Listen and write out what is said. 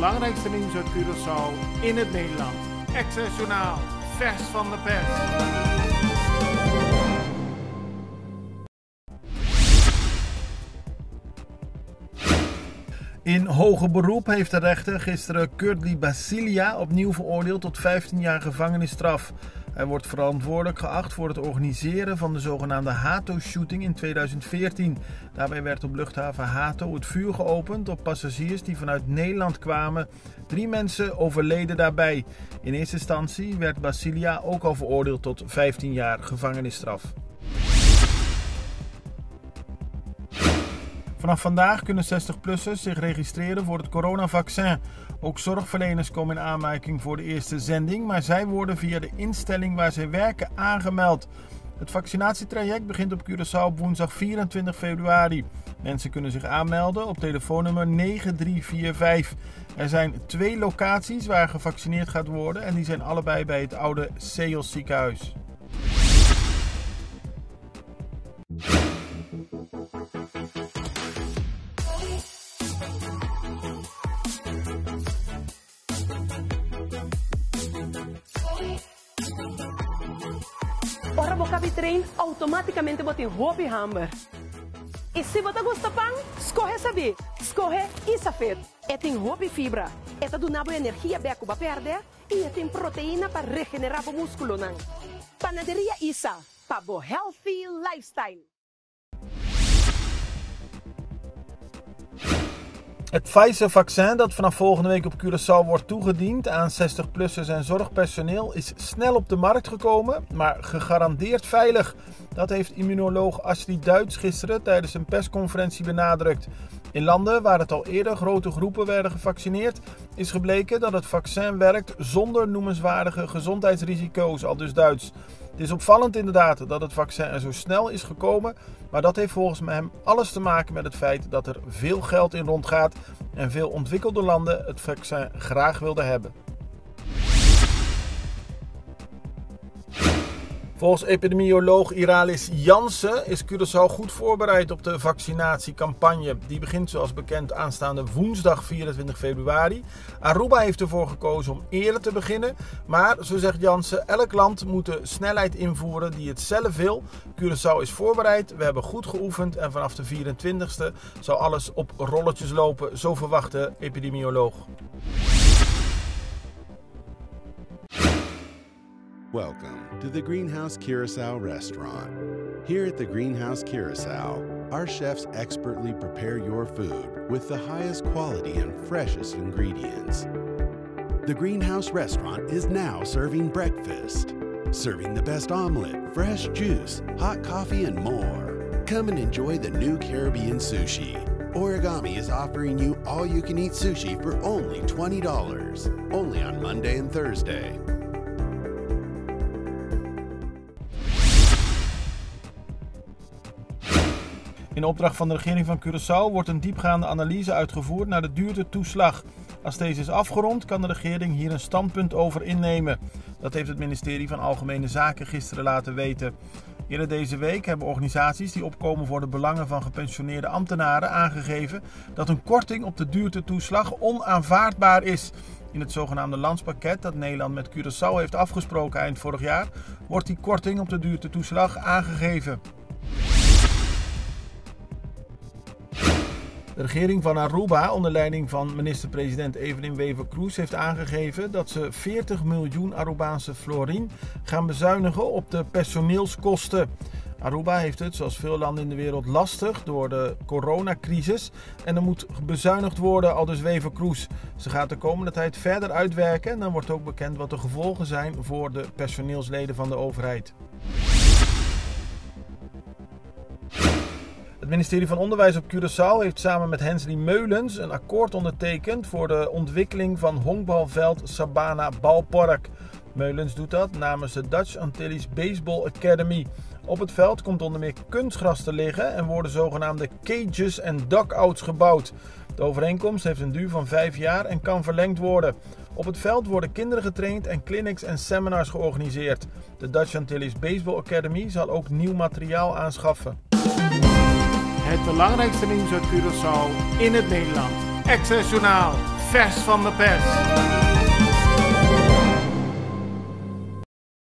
belangrijkste nieuws uit Curaçao in het Nederland. Access Journaal, vers van de pers. In hoger beroep heeft de rechter gisteren Kurtly Basilia opnieuw veroordeeld tot 15 jaar gevangenisstraf. Hij wordt verantwoordelijk geacht voor het organiseren van de zogenaamde Hato-shooting in 2014. Daarbij werd op luchthaven Hato het vuur geopend op passagiers die vanuit Nederland kwamen. 3 mensen overleden daarbij. In eerste instantie werd Basilia ook al veroordeeld tot 15 jaar gevangenisstraf. Vanaf vandaag kunnen 60-plussers zich registreren voor het coronavaccin. Ook zorgverleners komen in aanmerking voor de eerste zending, maar zij worden via de instelling waar zij werken aangemeld. Het vaccinatietraject begint op Curaçao op woensdag 24 februari. Mensen kunnen zich aanmelden op telefoonnummer 9345. Er zijn 2 locaties waar gevaccineerd gaat worden en die zijn allebei bij het oude CEOS ziekenhuis. Ora bo cabi train, automaticamente bo tin hopi hamber. Y si bo ta gusta pan, scoge sabi. Scoge Isafit. E tin hopi fibra. E ta duna bo energia bek cu bo perde y e tin proteína pa regenera bo musculonan. Panaderia Isa, pa bo healthy lifestyle. Het Pfizer-vaccin dat vanaf volgende week op Curaçao wordt toegediend aan 60-plussers en zorgpersoneel is snel op de markt gekomen, maar gegarandeerd veilig. Dat heeft immunoloog Ashley Duits gisteren tijdens een persconferentie benadrukt. In landen waar het al eerder grote groepen werden gevaccineerd, is gebleken dat het vaccin werkt zonder noemenswaardige gezondheidsrisico's, aldus Duits. Het is opvallend inderdaad dat het vaccin er zo snel is gekomen, maar dat heeft volgens hem alles te maken met het feit dat er veel geld in rondgaat en veel ontwikkelde landen het vaccin graag wilden hebben. Volgens epidemioloog Iralis Jansen is Curaçao goed voorbereid op de vaccinatiecampagne. Die begint zoals bekend aanstaande woensdag 24 februari. Aruba heeft ervoor gekozen om eerder te beginnen. Maar, zo zegt Jansen, elk land moet de snelheid invoeren die het zelf wil. Curaçao is voorbereid, we hebben goed geoefend en vanaf de 24e zal alles op rolletjes lopen, zo verwacht de epidemioloog. Welcome to the Greenhouse Curaçao restaurant. Here at the Greenhouse Curaçao, our chefs expertly prepare your food with the highest quality and freshest ingredients. The Greenhouse restaurant is now serving breakfast, serving the best omelet, fresh juice, hot coffee, and more. Come and enjoy the new Caribbean sushi. Origami is offering you all-you-can-eat sushi for only $20, only on Monday and Thursday. In opdracht van de regering van Curaçao wordt een diepgaande analyse uitgevoerd naar de duurtetoeslag. Als deze is afgerond, kan de regering hier een standpunt over innemen. Dat heeft het ministerie van Algemene Zaken gisteren laten weten. Eerder deze week hebben organisaties die opkomen voor de belangen van gepensioneerde ambtenaren aangegeven dat een korting op de duurtetoeslag onaanvaardbaar is. In het zogenaamde landspakket dat Nederland met Curaçao heeft afgesproken eind vorig jaar, wordt die korting op de duurtetoeslag aangegeven. De regering van Aruba, onder leiding van minister-president Evelyn Wever-Croes, heeft aangegeven dat ze 40 miljoen Arubaanse florin gaan bezuinigen op de personeelskosten. Aruba heeft het, zoals veel landen in de wereld, lastig door de coronacrisis en er moet bezuinigd worden, aldus Wever-Croes. Ze gaat de komende tijd verder uitwerken en dan wordt ook bekend wat de gevolgen zijn voor de personeelsleden van de overheid. Het ministerie van Onderwijs op Curaçao heeft samen met Hensley Meulens een akkoord ondertekend voor de ontwikkeling van honkbalveld Sabana Balpark. Meulens doet dat namens de Dutch Antilles Baseball Academy. Op het veld komt onder meer kunstgras te liggen en worden zogenaamde cages en dugouts gebouwd. De overeenkomst heeft een duur van 5 jaar en kan verlengd worden. Op het veld worden kinderen getraind en clinics en seminars georganiseerd. De Dutch Antilles Baseball Academy zal ook nieuw materiaal aanschaffen. Het belangrijkste nieuws uit Curaçao in het Nederland. Access Journaal, Vers van de pers.